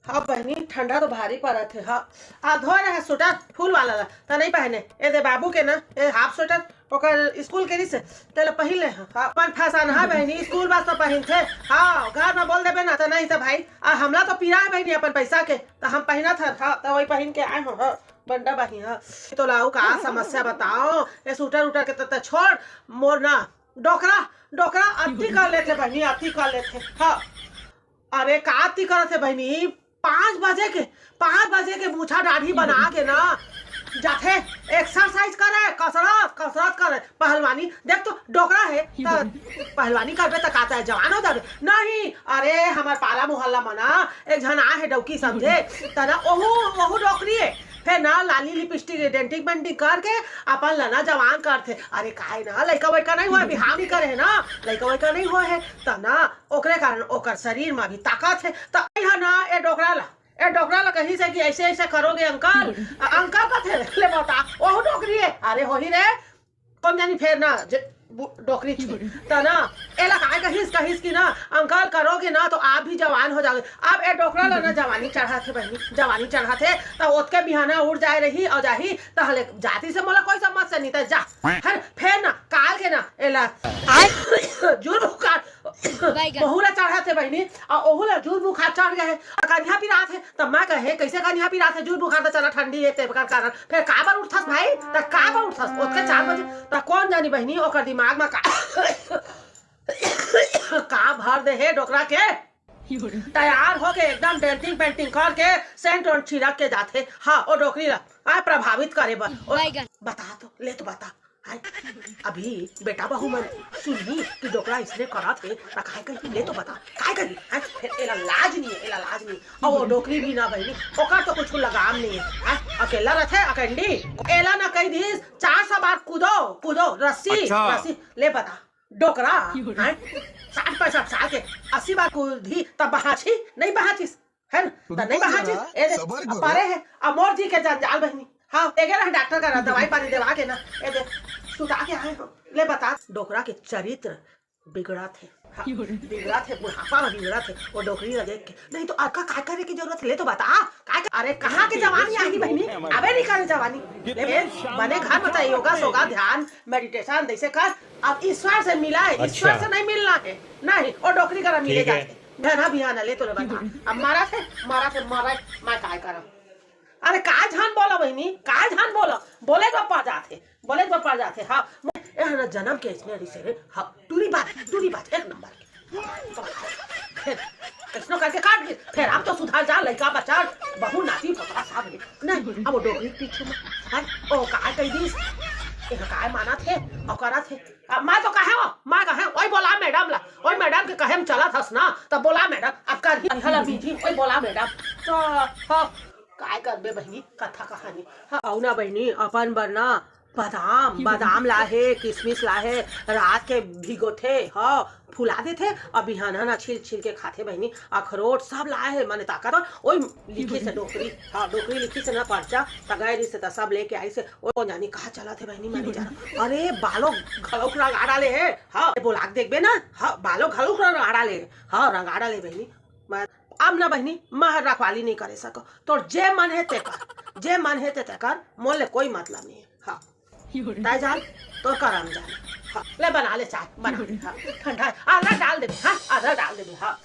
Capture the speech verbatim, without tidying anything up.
हाँ बहिनी, ठंडा तो भारी परत हे। हाँ, आ धोए रहे स्वेटर फूल वाला ला, त नहीं पहने। ए दे बाबू के ना, ए हाफ स्वेटर, ओकर स्कूल के रिहिसे, तेला पहिन ले। हाँ, अपन फैशन हा बहिनी, स्कूल बस तो पहिनथे। हाँ, घर में बोल देबे ना, त नहीं त भाई, आ हमला तो पीरा हे बहिनी अपन पैसा के, त हम पहिनत हन। हाँ, त वही पहिन के आए हो। हाँ, बंडा बहिनी। हाँ, तो लाऊ का समस्या बताओ, ए स्वेटर उटर के त, त छोड़, मोर ना डोकरा, डोकरा अति कर लेथे बहिनी, अति कर लेथे। हाँ, अरे का अति करत हे बहिनी, पाँच बजे के, पाँच बजे के मूछा दाढ़ी बना के ना जाथे, एक्सरसाइज करे, कसरत, कसरत करे, पहलवानी। देख तो डोकरा हे, त पहलवानी करबे त का तैं जवान हो जाबे? नहीं, अरे हमर पाला मोहल्ला म ना एक झन आए हे डौकी समझे, त ना ओहू, ओहू डोकरी हे। फेर ना लाली लिपस्टिक डेंटिंग पेंटिंग करके अपन ला ना जवान करथे। अरे काय ना लइका वइका नहीं होए, बिहाव नहीं करे हे ना, लइका वइका नहीं होए हे, त ना ओकरे कारण ओकर शरीर म भी ताकत हे। त इहाँ ना ए डोकरा ला, ए डोकरा ला कहिस हे कि ऐसे ऐसे करोगे अंकल, आ, अंकल कथे, ले बता, ओहू डोकरी हे। अरे होही रे, कोन जानी फेर ना जे बु-, डोकरी छुई। त ना एला काय कहिस, कहिस कि ना अंकल करोगे ना तो आप भी जवान हो जाओगे। अब ए डोकरा ला ना जवानी चढ़त हे बहिनी, जवानी चढ़त हे, त ओतके बिहाना उड़ जाए रही अउ जाही, त हले जाति से मोला कोई समस्या नहीं, त जा। हर फेर ना काल के ना एला जुर्म कर। बैगन। ओहू ला चढ़त हे बहिनी, अउ ओहू ला जुर्म बुखार चढ़ गए हे। कनिहा पिरात हे, त मैं कहे, "कैसे कनिहा पिरात हे? जुर्म बुखार त चला ठंडी हे, तेकर कारण।" फेर काबर उठथस भाई? त काबर उठथस? ओतके चार बजे। त कोन जानी बहिनी, ओकर दिमाग म का, का भर दे हे डोकरा के। तैयार होके एकदम डेंटिंग पेंटिंग करके सेंट वेंट छिड़क के जाथे। हाँ, ओ डोकरी ला, आ, प्रभावित करे बर। ओ, बैगन। बता तो, ले तो बता। हाय, अभी बेटा बहू मन सुनही कि डोकरा इसने करत हे, त काय कही? ले तो बता, काय कही? हाय, फेर एला लाज नहीं हे, एला लाज नहीं हे। अउ ओ डोकरी भी ना बहिनी, ओकर तो कुछ लगाम नहीं हे। हाय, अकेला रथे, अकेंडी। एला ना कही दिस, "चार सौ बार कूदो, कूदो, रस्सी, अच्छा। रस्सी।" ले बता, डोकरा, हाय, साठ पैंसठ साल के, अस्सी बार कूदही, तब बहाची, नहीं बहाचिस। है ना? त नहीं रुको बहाचिस, जरा, ए दे, सबर अब करो। पारे हे, अब मोर जी के जंजाल बहिनी। हाँ, एगे रह डॉक्टर करा, दवाई पानी देवा के ना, ए दे, सुता के आए हो। ले बता, डोकरा के चरित्र बिगड़त हे। हाँ, बिगड़त हे, बुढ़ापा में बिगड़त हे, वो डोकरी ला देख के। नहीं तो अतका काय करे के जरूरत हे, ले तो बता, काय कर-, अरे, कहाँ के जवानी आही बहिनी? अबे नहीं करे जवानी। ले बे, बने घर में तो योगा, सोगा, ध्यान, मेडिटेशन, जैसे कर। अब ईश्वर से मिला है, ईश्वर अच्छा। से नहीं मिलना है। नहीं, वो डोकरी करा मिले ठीक है। जाते। बिहाना, बिहाना, ले तो ले बता। अब मारा थे, मारा थे, मारा, मैं काय करब? अरे काय झन बोला बहिनी, काय झन बोला? बोले तो पड़ जाथे, बोले तो पड़ जाथे। हाँ, मैं, ए, है ना, जन्म के इसने रिसे रे। हाँ, टूरी बात, टूरी बात, एक नंबर के। फेर, कैसनो करके काट के, फेर अब तो सुधार जा, लइका बच्चा, बहू नाती पोतरा सब रे। नहीं, अब वो डोकरी के पीछे में, हाँ, ओ काय कही दिस? ए, काय मानत हे, ओ करत हे। अब मैं तो कहे हो, मैं कहे, ओई बोला मैडम ला, ओई मैडम के कहे में चलत हस ना, तब बोला मैडम, अब कर ही हला बीजी, ओई बोला मैडम। तो, हाँ, काय करबे बहिनी, कथा कहानी। हाँ, अउ ना बहिनी, अपन बर ना, बादाम, बादाम लाहे, किसमिस लाहे, रात के भिगोथे, हाँ, फुला देथे, अउ बिहान ना छील छील के खाथे बहिनी। अखरोट सब लाहे, माने ताकत बर। ओई लिखिस डोकरी, हाँ, डोकरी लिखिस ना पर्चा, त गए रिहिस त सब लेके आइस। ओ जानी कहाँ चलत हे बहिनी, मैं नहीं जानव। अरे, बालो घलो रंगा डाले हे, हाँ, बोला के देखबे ना, हाँ, बालो घलो रंगा डाले हे, हाँ, रंगा डाले बहिनी। मैं, अब ना बहिनी, मैं रखवाली नहीं करे सकव, तोर जे मन हे ते कर, जे मन हे ते, ते कर, मोर ले कोई मतलब नहीं हे। हाँ। तैं जान, तोर करम जान। हाँ, ले बना ले चाय, बना ले, हाँ, ठंडा हे, आधा डाल देबे, हाँ, आधा डाल देबे, हाँ।